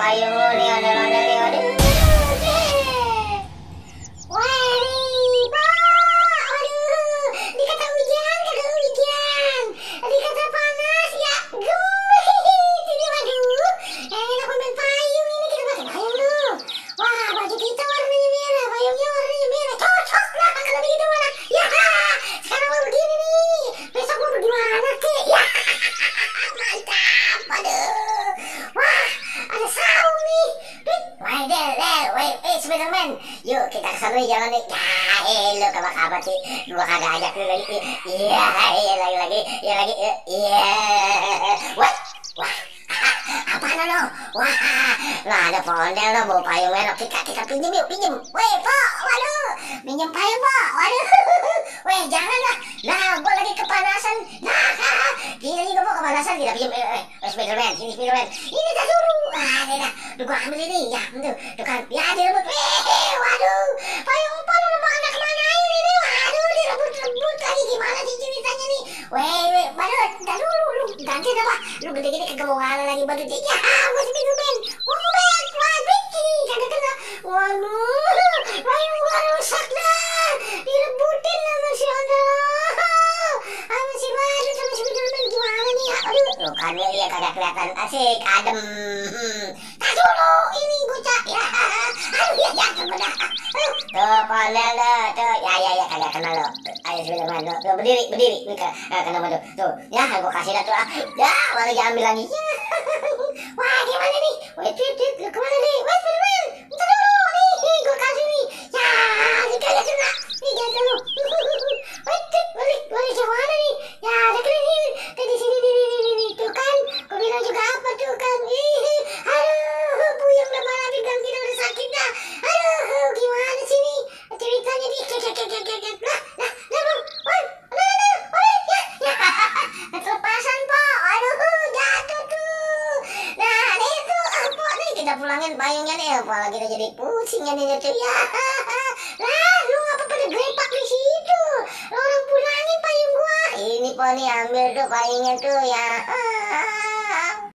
payung lu nih ondel-ondel nih, aduh. Wah, Pak, waduh, dikata hujan, kagak hujan, dikata panas, ya gemes, ini waduh, enak main payung ini, kita pakai payung dulu. Wah, baju kita warnanya merah, payungnya warnanya merah, cocok lah kalau begitu mana, ya, sekarang mau begini nih, besok mau bagaimana kek, ya, mantap, aduh, wah, ada saung nih, wait, Spiderman, yuk kita kesana nih jalan nih. Lu kabar sih, gua kagak ajak lu lagi. Iya, lagi, wah, apaan lo? Wah, lah ada pondel lo, bawa payung merah. Kita pinjem yuk, pinjem. Weh, Pak, waduh, pinjem payung, Pak, waduh. Weh, jangan lah, nah, gua lagi kepanasan. Nah, kita juga mau kepanasan, kita pinjem. Spiderman, sini Spiderman. Ini dah dulu. Duh, gua ambil ini, ya, tuh kan, ya direbut. Waduh, payung apa lu mau anak kemana ini? Waduh, direbut lagi, gimana sih ceritanya nih? Waduh, dah dulu, lu ganti apa? Lu gede-gede kagak mau ngalah lagi baju dia. Ya, gua Spiderman. Wah, Vicky, kagak kena. Waduh, payung gua rusak dah. Direbutin sama si Ondel. Sama si Badut sama si Spiderman, gimana nih? Aduh, lu kan ya kagak kelihatan asik, adem. Tar dulu, ini bocah ya. Aduh, ya jatuh dah. Tuh, pondel tuh. Ya, kagak kena lo. Ayo Spiderman, tuh berdiri. Ini kena tuh. Tuh, ya gua kasih dah tuh. Ya, malah diambil lagi. Wah, gimana nih? Wait, lu kemana nih? Wait, Spiderman, bentar dulu nih, gua kasih nih. Ya, ini kagak kena. Nih jatuh lu. Wait, balik kemana nih? Ya, ada kena nih. Di sini nih, tuh kan. Gua bilang juga apa tuh kan? Aduh, puyeng udah malah pegang kita udah sakit dah. Aduh, gimana sih nih? Ceritanya nih, lah, kelepasan, Pak. Aduh, jatuh tuh. Nah, itu apa nih? Kita pulangin payungnya nih, apalagi kita jadi pusingnya nih tuh ya. Lah, lu ngapa pada grepak di situ? Lu orang pulangin payung gua. Ini Pak nih ambil tuh payungnya tuh ya.